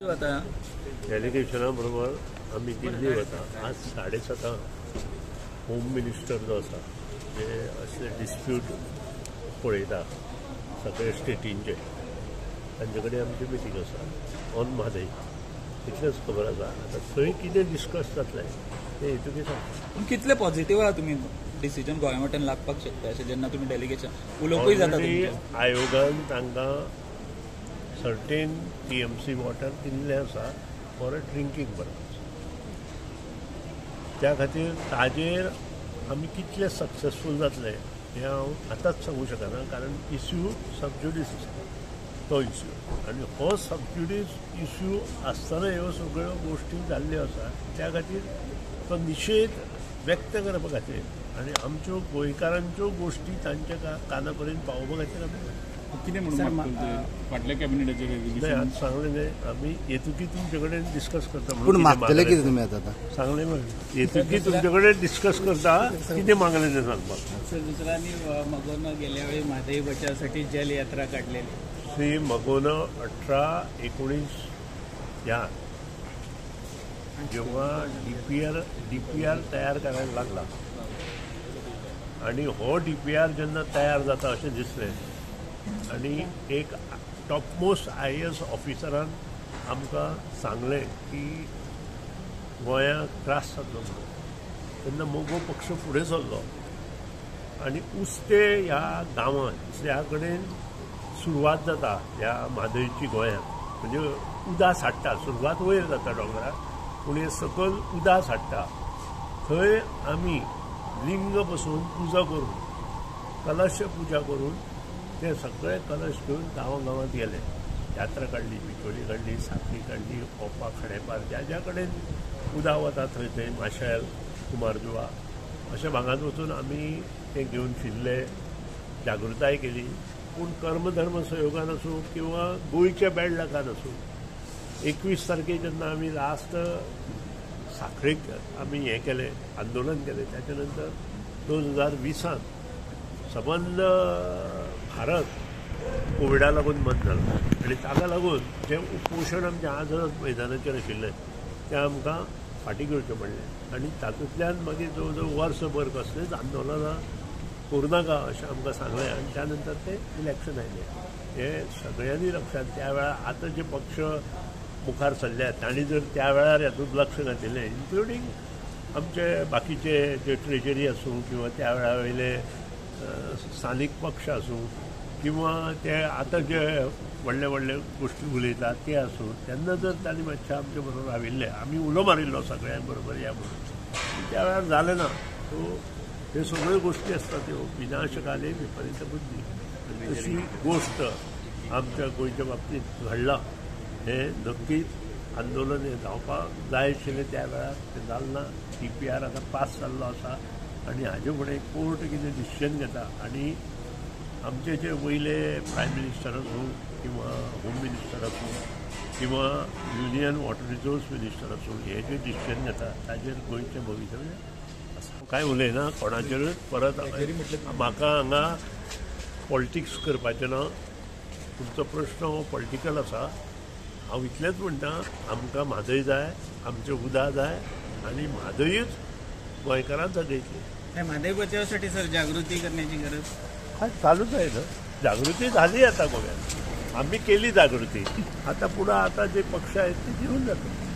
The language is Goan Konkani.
वता डेलिगेशना बरोबर आमी दिल्ली वता. आज 7:30 होम मिनिस्टर जो आसा ते असले डिस्प्यूट पळयता सगळे स्टेटींचे, तांचे कडेन आमची मिटींग आसा ऑन म्हादय, इतलेंच खबर आसा. आतां थंय कितें डिस्कस जातलें तें हेतुकी सांगता. पूण कितले पॉझिटिव्ह आहा तुमी डिसिजन गोंया वाटेन लागपाक शकता अशें जेन्ना तुमी डेलिगेशन उलोवपूय जाता? आयोगान तांकां सर्टेन TMC water दिल्लें आसा फॉर अ ड्रिंकींग पर्पज. त्या खातीर ताजेर आमी कितले सक्सेसफूल जातले हें हांव आतांच सांगूंक शकना, कारण इश्यू सबज्युडीस आसा तो इश्यू, आनी हो सबज्युडीस इश्यू आसतना ह्यो सगळ्यो गोश्टी जाल्ल्यो आसा. त्या खातीर तो निशेध व्यक्त करपा खातीर आनी आमच्यो गोंयकारांच्यो गोश्टी तांच्या काना पर्यंत पावोवपा खातीर आमी कितें म्हणून फाटल्या कॅबिनेटाचेर नाही आज सांगलें न्ही आमी येतुकी तुमचे कडेन डिस्कस करता. पूण मागतले कितें तुमी आतां? सांगलें मरे, येतुकी तुमचे कडेन डिस्कस करता कितें मागलें तें सांगपाक. सर, दुसरा आनी मगोन गेल्या वेळी म्हादई बचावासाठी जलयात्रा काडलेली. श्री मगोन 18, 19 ह्या जेव्हा DPR तयार करायला लागला आणि हो DPR जेन्ना तयार जाता अशें दिसलें आनी एक टॉपमोस्ट IAS ऑफिसरान आमकां सांगलें की गोंयांक त्रास जातलो म्हणून, तेन्ना मगो पक्ष फुडें सरलो आनी उस्ते ह्या गांवांत ज्या कडेन सुरवात जाता ह्या म्हादयची गोंयांत, म्हणजे उदास हाडटा, सुरवात वयर जाता दोंगरार पूण हे सकयल उदास हाडटा, थंय आमी लिंग बसोवन पुजा करून कलश पुजा करून ते सगळे कलश घेवन गांवां गांवांत गेले. यात्रा काडली, बिचोली काडली, साखळी काडली, ओपा, खडेपार, ज्या ज्या कडेन उदक वता थंय थंय माशेल, कुमारजुवा अशा भागांत वचून आमी ते घेवन फिरले, जागृताय केली. पूण कर्मधर्म सहयोगान आसूं किंवा गोंयच्या बॅड लकान आसूं, 21 तारखेर जेन्ना आमी लास्ट साखळेक आमी हें केलें, आंदोलन केलें, ताच्या नंतर 2020 सबंद भारत कोविडा लागून बंद जालो आनी ताका लागून जें उपोशण आमचें आझाद मैदानाचेर आशिल्लें तें आमकां फाटीं घेवचें पडलें आनी तातूंतल्यान मागीर जवळ जवळ वर्सभर कसलेंच आंदोलनां करूं नाका अशें आमकां सांगलें आनी त्या नंतर तें इलेक्शन आयलें. हें सगळ्यांनी लक्षांत त्या वेळार आतां जे पक्ष मुखार सरल्यात तांणी जर त्या वेळार हातूंत लक्ष घातिल्लें, इन्क्लुडींग आमचे बाकीचे जे ट्रेजरी आसूं किंवा त्या वेळा वयले स्थानीक पक्ष आसूं किंवा ते आतां जे व्हडले व्हडले गोश्टी उलयतात ते आसूं, तेन्ना जर तांणी मातशें आमचे बरोबर राविल्ले, आमी उलो मारिल्लो सगळ्यां बरोबर या म्हणून, त्या वेळार जालें ना. सो ह्यो सगळ्यो गोश्टी आसता त्यो विनाशकाले विपरीत बुद्धी अशी गोश्ट आमच्या गोंयच्या बाबतींत घडलां. हें नक्कीच आंदोलन हें जावपाक जाय आशिल्लें त्या वेळार, तें जालें ना. DPR आतां पास जाल्लो आसा आनी हाजे फुडें कोर्ट कितें डिसिजन घेता आनी आमचे जे वयले प्रायम मिनिस्टर आसूं किंवा होम मिनिस्टर आसूं किंवा युनियन वॉटर रिसोर्स मिनिस्टर आसूं, हे जे डिसिजन घेता ताजेर गोंयचें भवितव्य आसा. कांय उलयना कोणाचेरूच परत म्हाका हांगा पॉलिटिक्स करपाचें ना. तुमचो प्रश्न हो पॉलिटिकल आसा. हांव इतलेंच म्हणटा, आमकां म्हादय जाय, आमचें उदक जाय आनी म्हादयूच गोंयकारांक जगयतली. म्हादय बचावासाठी सर जागृती करण्याची गरज हा चालूच आहे ना. जागृती झाली आता गोव्यात, आम्ही केली जागृती. आता पुढं आता जे पक्ष आहेत ते घेऊन जातात.